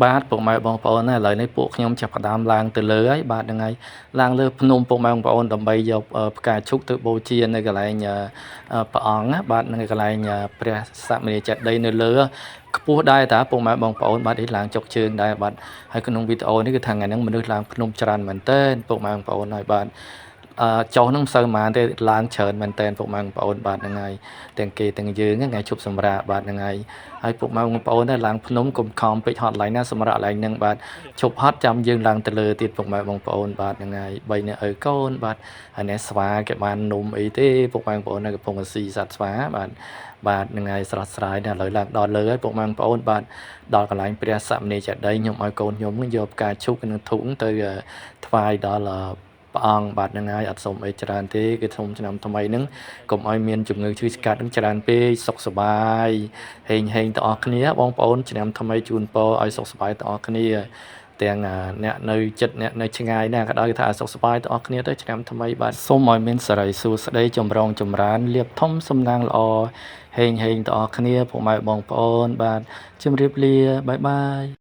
បាទពុកម៉ែបងប្អូនណាឥឡូវនេះពួកខ្ញុំចាប់ផ្ដើមឡើងទៅលើហើយបាទហ្នឹងហើយឡើងលើភ្នំពុកម៉ែបងប្អូនដើម្បីយកផ្កាឈូកទៅបូជានៅកន្លែងព្រះអង្គណាបាទនៅកន្លែងព្រះសមណចេតិយនៅលើខ្ពស់ដែរតាពុកម៉ែបងប្អូនបាទនេះឡើងចុកជើងដែរបាទហើយក្នុងវីដេអូនេះគឺថាថ្ងៃហ្នឹងមនុស្សឡើងភ្នំច្រើនមែនទែនពុកម៉ែបងប្អូនហើយបាទអឺចុះហ្នឹងមិនសូវប៉ុន្មានទេឡើងច្រើនមែនតើពុកម៉ែបងប្អូនបាទហ្នឹងហើយទាំងគេទាំងយើងថ្ងៃឈប់សម្រាកបាទហ្នឹងហើយហើយពុកម៉ែបងប្អូនដែរឡើងភ្នំកុំខំពេកហត់ឡើងណាសម្រាប់ឡើងហ្នឹងបាទឈប់ហត់ចាំយើងឡើងទៅលើទៀតពុកម៉ែបងប្អូនបាទហ្នឹងហើយ3នាក់ឪកូនបាទហើយនេះស្វាគេបាននំអីទេពុកម៉ែបងប្អូននៅកំពុងស៊ីសត្វស្វាបាទបាទហ្នឹងហើយស្រស់ស្រាយណាស់ឥឡូវឡើងដល់លើហើយពុកម៉ែបងប្អូនបាទដល់កន្លែងព្រះសមណចេតិយខ្ញុំឲ្យកូនខ្ញុំយកផ្កាឈូកនិងធូបទៅថ្វាយដល់ព្រះអង្គបាទហ្នឹងហើយអត់សុំអីច្រើនទេគឺសុំឆ្នាំថ្មីហ្នឹងកុំឲ្យមានជំងឺឈឺឆ្កាត់ហ្នឹងច្រើនពេកសុខសប្បាយហេងហេងទាំងអស់គ្នាបងប្អូនឆ្នាំថ្មីជូនពរឲ្យសុខសប្បាយទាំងអស់គ្នាទាំងអ្នកនៅចិត្តអ្នកនៅឆ្ងាយណាក៏ដោយថាសុខសប្បាយទាំងអស់គ្នាទៅឆ្នាំថ្មីបាទសូមឲ្យមានសិរីសួស្តីចម្រុងចម្រើនលៀបធំសំណាងល្អហេងហេងទាំងអស់គ្នាពុកម៉ែបងប្អូនបាទជម្រាបលា bye bye.